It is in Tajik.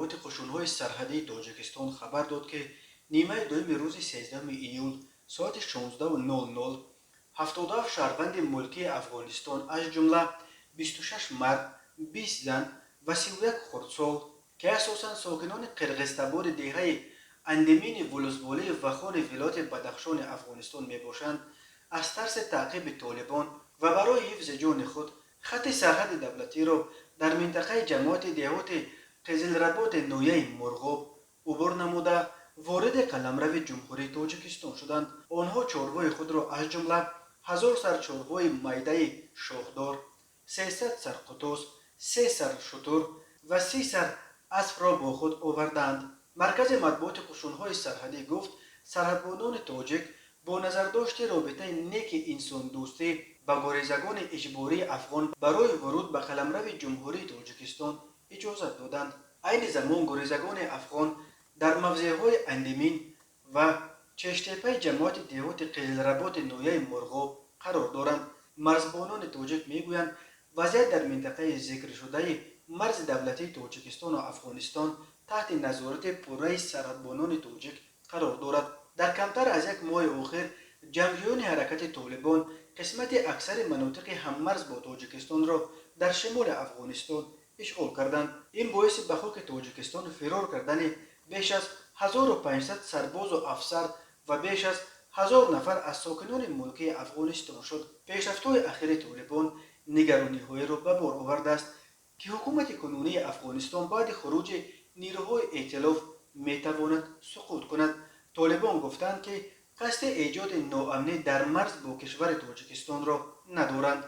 Матбуоти қушунҳои сарҳадии Тоҷикистон хабар дод, ки нимаи дуюми рӯзи 13 июл соати 16:00 77 шаҳрванди мулкии Афғонистон, аз ҷумла 26 мард, 20 зан ва 31 хурдсол, ки асосан сокинони қирғизтабори деҳаи Андимини вулусволии Вахони вилояти Бадахшони Афғонистон мебошанд, аз тарси таъқиби Толибон ва барои ҳифзи ҷони худ хатти сарҳади давлатиро дар минтақаи ҷамоати деҳоти Қизилработи ноҳияи Мурғоб убур намуда, вориди қаламрави Ҷумҳурии Тоҷикистон шуданд. Онҳо чорвои худро, аз ҷумла 1000 сар чорвои майдаи шохдор, 300 сар қутоз, се сар шутур ва 30 сар аспро бо худ овардаанд. Маркази матбуоти қушунҳои сарҳадӣ гуфт, сарҳадбонони тоҷик бо назардошти робитаи неки инсондӯстӣ ба гурезагони иҷбории афғон барои вуруд ба қаламрави Ҷумҳурии Тоҷикистон иҷозат доданд. Айни замон гурезагони афғон дар мавзеъҳои Андимин ва Чештепаи ҷамоати деҳоти Қизилработи ноҳияи Мурғоб қарор доранд. Марзбонони тоҷик мегӯянд, вазъият дар минтақаи зикршудаи марзи давлатии Тоҷикистону Афғонистон таҳти назорати пурраи сарҳадбонони тоҷик қарор дорад. Дар камтар аз як моҳи охир ҷангҷӯёни ҳаракати Толибон қисмати аксари манотиқи ҳаммарз бо Тоҷикистонро дар шимоли Афғонистон ишғол карданд. Ин боиси ба хоки Тоҷикистон фирор кардани беш аз 1500 сарбозу афсар ва беш аз 1000 нафар аз сокинони мулкии Афғонистон шуд. Пешрафтҳои ахири Толибон нигарониҳоеро ба бор овардааст, ки ҳукумати кунунии Афғонистон баъди хуруҷи нирӯҳои эътилоф метавонад суқут кунад. Толибон гуфтанд, ки қасди эҷоди ноамнӣ дар марз бо кишвари Тоҷикистонро надоранд.